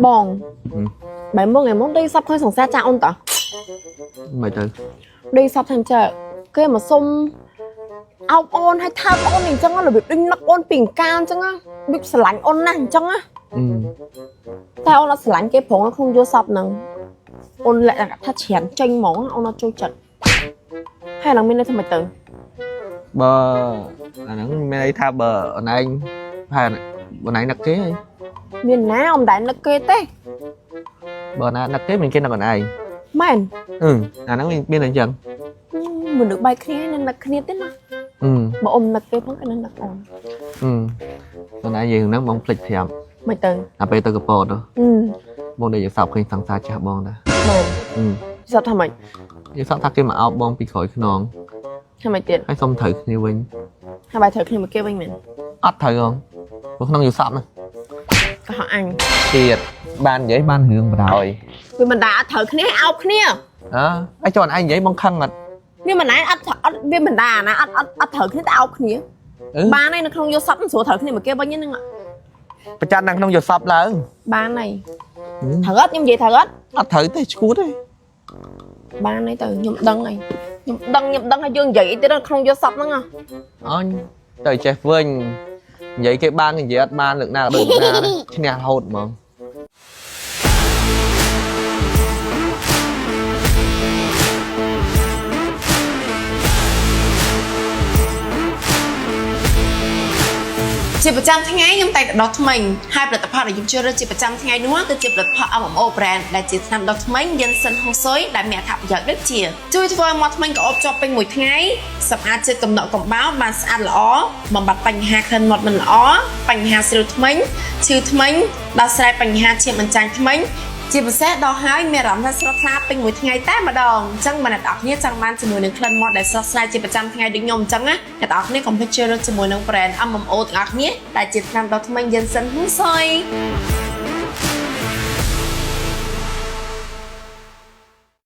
បង ហឹម បែរមកថ្ងៃមុនដេកសប់ឃើញសង្សារចាអូនតោះ មិនទៅ ដេកសប់ថាអញ្ចឹងគេមកសុំអោបអូនឲ្យថើបអូនអញ្ចឹងរបៀបដូចនឹកអូនពីអង្ការអញ្ចឹងណាដូចស្រឡាញ់អូនណាស់អញ្ចឹងណា អឺ តែអូនអត់ស្រឡាញ់គេព្រោះនៅក្នុងយល់សប់ហ្នឹងអូនលាក់ថាច្រានចេញហ្មងអូនអត់ចូលចិត្តហើយឡើងមានន័យថាម៉េចទៅ បើអាហ្នឹងមានន័យថាបើអូនឯងផែនអូនឯងនឹកគេហី មានណាអូនមិនដែលនឹកគេទេ បើណានឹកគេមិនគេនឹកអូនឯង មែន អឺអាហ្នឹងមានតែអញ្ចឹង មនុស្សបែកគ្នានៅនឹកគ្នាទេណា អឺ បើអូននឹកគេផងគេនៅនឹកអូន អឺអូនឯងនិយាយហ្នឹងបងភ្លេចប្រាប់ មិនទៅ ដល់ពេលទៅកពតនោះ អឺ បងដែលយល់សប្តិឃើញសង្សារចាស់បងដែរ មែន អឺ យល់សប្តិថាម៉េច យល់សប្តិថាគេមកអោបបងពីក្រោយខ្នង ថាម៉េចទៀត ហើយសុំត្រូវគ្នាវិញ ហើយបែរត្រូវគ្នាមកគេវិញមែន អត់ត្រូវហងព្រោះក្នុងយល់សប្តិហ្នឹង ក៏ហៅអញ ទៀតបាននិយាយបានរឿងបណ្ដោយ វាមិនដែរអត់ត្រូវគ្នាអោបគ្នា អើហើយចុះអូនឯងនិយាយបងខឹងអត់ វាមិនដែរអត់អត់វាមិនដែរណាអត់អត់អត់ត្រូវគ្នាតែអោបគ្នា អឺ បានហើយនៅក្នុងយល់សប្តិមិនស្រួលត្រូវគ្នាមកគេវិញហ្នឹង ប្រច័ននៅក្នុងយល់សប្តិឡើង បានហើយត្រូវអត់ខ្ញុំនិយាយត្រូវអត់ អត់ត្រូវទេឈួតទេ បានហើយទៅខ្ញុំដឹងហើយខ្ញុំដឹងខ្ញុំដឹងហើយយើងនិយាយអីទៀតនៅក្នុងយល់សប្តិហ្នឹងហ៎ អញទៅចេះវិញនិយាយគេបាននិយាយអត់បានលើកណាក៏ដូចលើកណាដែរឈ្នះរហូតហ្មង ជាប្រចាំថ្ងៃខ្ញុំតែងតែដុសធ្មេញហើយផលិតផលដែលខ្ញុំជ្រើសរើសជាប្រចាំថ្ងៃនោះគឺជាផលិតផល MMO brand ដែលជាថ្នាំដុសធ្មេញយិនសិនហូស៊ុយដែលមានអត្ថប្រយោជន៍ដូចជាជួយធ្វើឲ្យមាត់ធ្មេញក្រអូបជាប់ពេញមួយថ្ងៃសម្អាតជាតិកំណកកំបោរបានស្អាតល្អបំបត្តិបញ្ហាក្លិនមាត់មិនល្អបញ្ហាស្រួលធ្មេញឈឺធ្មេញដោះស្រាយបញ្ហាឈាមអញ្ចាញធ្មេញជាពិសេសដល់ហើយមានអារម្មណ៍ថាស្រស់ថ្លាពេញមួយថ្ងៃតែម្ដងអញ្ចឹងបើអ្នកនរគ្នាចង់បានជាមួយនឹងក្លិនមាត់ដែលស្រស់ស្រាយជាប្រចាំថ្ងៃដូចខ្ញុំអញ្ចឹងណាអ្នកនរគ្នាកុំភ្លេចជ្រើសរើសជាមួយនឹង brand MMO ទាំងអស់គ្នាដែលជាថ្នាំដុសធ្មេញយិនសិនហ៊ូសុយ។